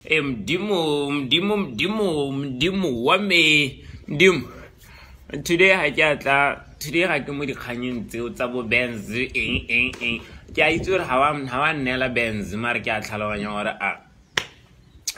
Modimo, Modimo, Modimo, Modimo wa me, Modimo. Today ga ke a tla, today ga ke mo dikganyeng tseo tsa bo Benz eng eng eng. Ke a itse gore ga wa nneela Benz, mare ke a tlhaloganya gore a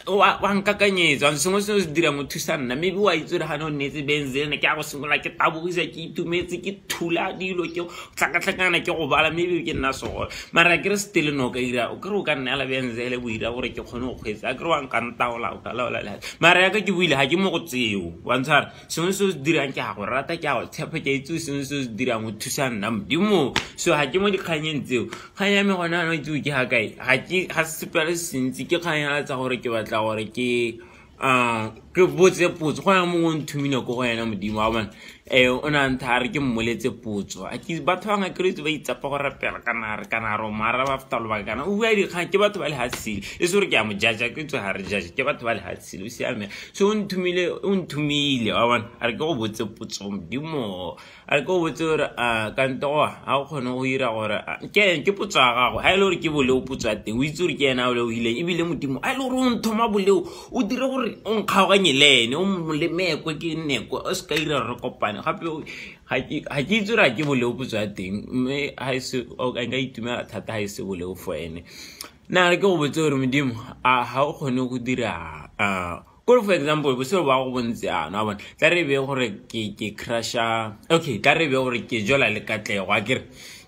wa nkakanyetsa sengwe se o se dirang o thusa nna. Maybe wa itse gore ga ne o nnetse Benz ene ke a go simolola ke tabogisa, ke itumetse, ke thula dilo, ke tlhakatlhakana, ke go bala, maybe ke nna segole. Mara ke re still no ka ira, o kere o ka nneela Benz ele bo ira gore ke kgone go kgweetsa, a kere wa nka ntaola, o ka laola lehatshe. Mara yaka ke buile ga ke mo go tseo, wa ntshwara. Sengwe se o se dirang ke a go rata, ke a go tshepa, ke a itse sengwe se o se dirang o thusa nna, Modimo. So ga ke mo dikganyeng tseo. Kgang ya me gone jaanong itse ke ga kae, ga ke ga sepele sentsi, ke kgang ya tsa gore ke batla gore ke ke botse potso. Go na mongwe o nthumile ko go ena, Modimo wa bona, o ne a ntha a re ke mmoletse potso. Batho ba bangwe kry ba itsapa go rapela kana re kana re o mo araba after lobaka kana o bua dikgang, ke batho ba lehatshele. E se gore ke a mo judge, ke tswe ga re judge, ke batho ba lehatshele, o siame. So o nthumile wa bona, a re ke go botse potso, Modimo, a re ke go botse gore a kante goa ga o kgone go ira gore ke potso ya gago, ga e le gore ke boleo potso ya teng, o itse gore ke ena a leohileng. Ebile Modimo a e le gore o nthoma boleo, o dire gore o nkgaoganye le ene, o molemekwe ke nnekwe, o se ka ira gore re kopane gape. Ga ke itse gore a ke boleo potso ya teng, mme ga e se, nka itumela thata ga e se boleo for ene. Nna re ke go botse gore Modimo, a ga o kgone go dira kore for example botshelo ba go bontse ano, wa bona, tla re be gore ke crusha, okay, tla re be gore ke jola le Katlego, a kere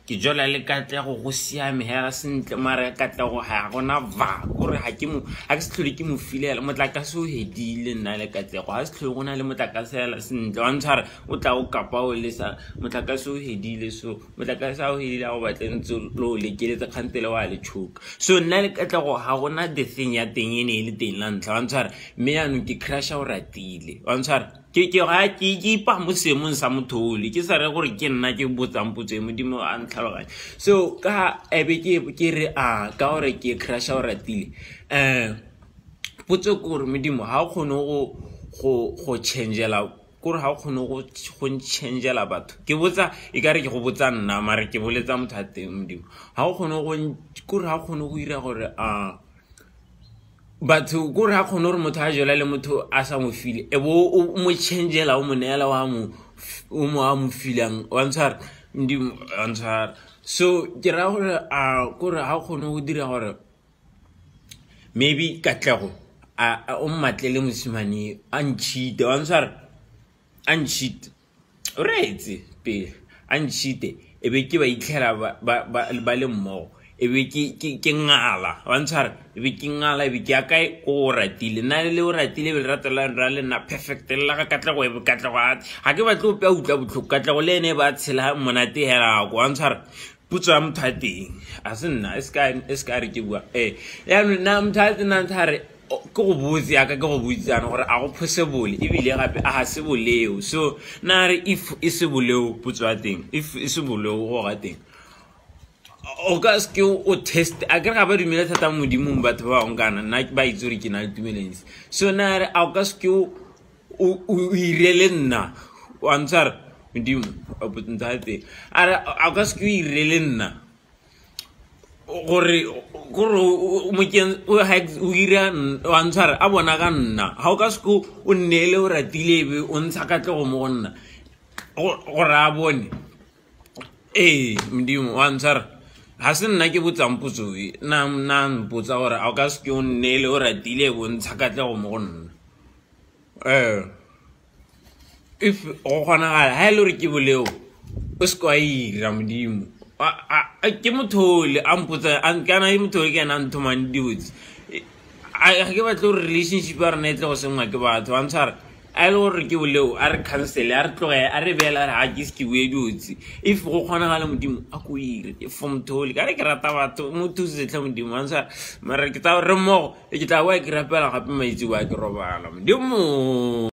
ke jola le Katlego go siame hela sentle, mara Katlego ga gona va kore ga ke mo, ga ke se tlhole ke mo filela motlakase o hedile nna le Katlego, ga se tlhole go na le motlakase hela sentle, wa ntshwara o tla o kapa o lesa motlakase o hedile. So motlakase a o hedile a go batle ntse lo lekeletse kgantele wa le choka. So nna le Katlego ga gona the thing ya teng e ne e le teng la ntlha, wa ntshwara, mme yaanong ke crusha o ratile, wa ntshwara. Ke ga ke ipa mo seemong sa motho ole, ke sa re gore ke nna ke botsang potso e, Modimo a ntlhaloganye. So ka ebe ke re a ka gore ke crusha o ratile, potso ke gore Modimo ga o kgone go changela, kore ga o kgone go nchangela batho. Ke botsa e ka re ke go botsa nna, mare ke boletsa motho a teng, Modimo ga o kgone go, kore ga o kgone go ira gore a batho, kore ga kgone gore motho a jola le motho a sa mo file, e bo o mo changela, o mo neela wa mo o mo a mo filang, wa ntshwara, Modimo wa ntshwara. So ke raya gore a kore ga o kgone go dira gore maybe Katlego a o mmatlele mosimane a ncheate, wa ntshwara, a ncheate, o reetse pele a ncheate, e be ke ba itlhela ba le mmogo, e be ke ngala, wa ntshwara, e be ke ngala, e be ke ya kae ko o ratile, nna le o ratile, e be lerato la ra le nna perfect le la ga Katlego, e be Katlego ga ke batle ope a utlwa botlhoko, Katlego le ene ba tshela monate hela ko, wa ntshwara. Potso ya motho a teng a se nna, e se ka re ke bua yaanong nna motho a tsenang tha re ke go botse yaka ke go botsana gore a go possible, ebile gape a ga se boleo. So nna re if e se boleo, potso ya teng, if e se boleo go ga teng, o ka se ke o test, a kere ga ba dumele thata mo Modimong batho ba bangwe, kana nna ba itse gore ke na le tumelentsi. So nna re a o ka se ke o irele nna, wa ntshwara, Modimo ntho ya teng a re a ka se ke o irele nna gore gore mokeng o ira, wa ntshwara, a bona ka nna, ga o ka se ke o nneele o ratile ebe o ntsha Katlego mo go nna gore a bone. Ee Modimo wa ntshwara, ga se nna ke botsang potso e, nna mpotsa gore a o ka se ke o nneele o ratile ebe o ntsha Katlego mo go nna. If go kgonagala ga e le gore ke boleo, o se ke wa ira, Modimo. Ke motho ole a mpotsa, kana ke motho ole ke ena a nthomang dibotse, ga ke batle gore relationship ya rona e tle go sengwa ke batho, wa ntshwara. A e le gore ke boleo, a re cancel, a re tloge, a re beela re ga ke se ke bue dibotse. If go kgonagala, Modimo, a ko ire for motho ole, ka re ke rata batho, mo thuse tlhe Modimo, wa ntshwara. Mara ke tsa re mmogo ke tla boa ke rapela gape maitseboa ke robala, Modimo.